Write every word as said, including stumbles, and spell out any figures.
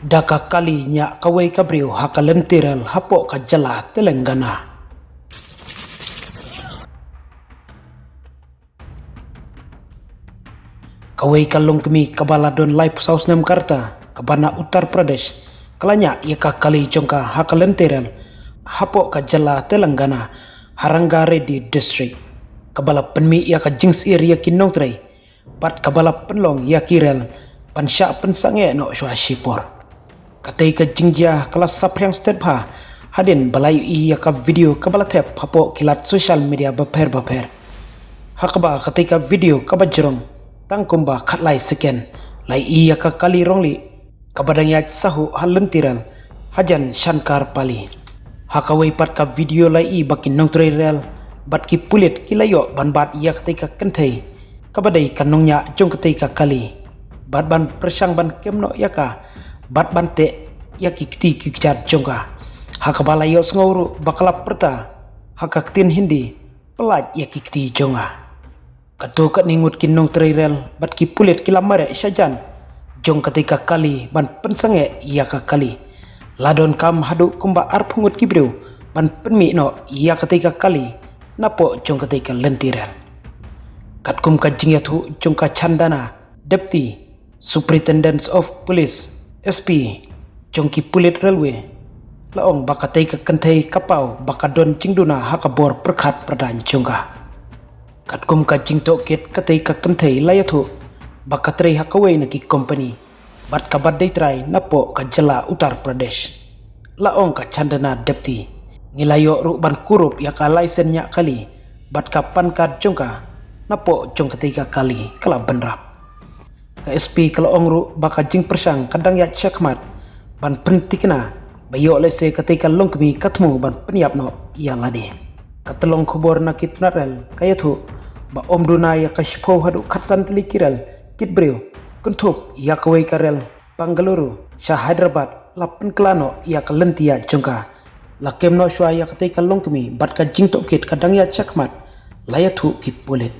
Da ka kali ñiah kawei ka briew ha ka lynti rel hapoh ka jylla Telangana. Kawei ka longkmie kaba la don laiphew saw snem ka rta kaba na Uttar Pradesh ka la ñiah ïa ka kali jong ka ha ka lynti rel hapoh ka jylla Telangana ha Rangareddy District, kaba la pynmih ïa ka jingsheptieng ïa ki nongtrei bad kaba la pynlong ïa ki rel ban shah pynsangeh noh shuwa shipor. Katei ka jingjia ka la saphriang stet bha hadien ba la ïohi ïa ka video kaba la thep hapoh ki lad social media bapher bapher, ha kaba katei ka video kaba jrong tang kumba khatlai second la ïohi ïa ka kali rong lieh kaba dang ïaid sahuh ha lynti rel hajan Shankarpally. Ha kawei pat ka video la ïohi ba ki nongtrei rel bad ki pulit ki la ïoh ban bat ïa katei ka kynthei kaba dei ka nongñiah jong katei ka kali bad ban pyrshang ban kem noh ïa ka bad ban teh ïa ki kti ki kjat jong ka, ha kaba la ïohsngew ruh ba ka la pyrta ha ka ktien Hindi, "Pyllait ïa ki kti jong nga." Katto katne ngut ki nongtrei rel bad ki pulit ki la mareh shajan jong katei ka kali ban pynsangeh ïa ka kali. La donkam haduh kumba arphew ngut ki briew ban pynmih noh ïa katei ka kali napoh jong katei ka lynti rel. Katkum ka jingïathuh jong ka Chandana, Deputy Superintendent of Police, S P, jong ki pulit railway, la ong ba katei ka kynthei ka paw ba ka don jingduna ha ka bor pyrkhat pyrdaiñ jong ka. Katkum ka jingtohkit, katei ka kynthei la ïathuh ba ka trei ha kawei na ki kompani bad kaba dei trai napoh ka jylla Uttar Pradesh. La ong ka Chandana Deputy, ngi la ïoh ruh ban kurup ïa ka license ñiah kali bad ka PAN card jong ka napoh jong katei ka kali ka la bynrap. Ka S P ka la ong ruh ba ka jingpyrshang ka dang ïaid shakhmat ban pynthikna ba ïoh lehse katei ka longkmie ka thmu ban pynïap noh ïa lade. Ka tyllong khubor na ki tnat rel ka ïathuh ba ym duna ïa ka shiphew haduh khatsan tylli ki rel kit briew, kynthup ïa kawei ka rel Bengaluru sha Hyderabad, la pynkylla noh ïa ka lynti ïaid jong ka. La kem noh shuwa ïa katei ka longkmie bad ka jingtohkit ka dang ïaid shakhmat, la ïathuh ki pulit.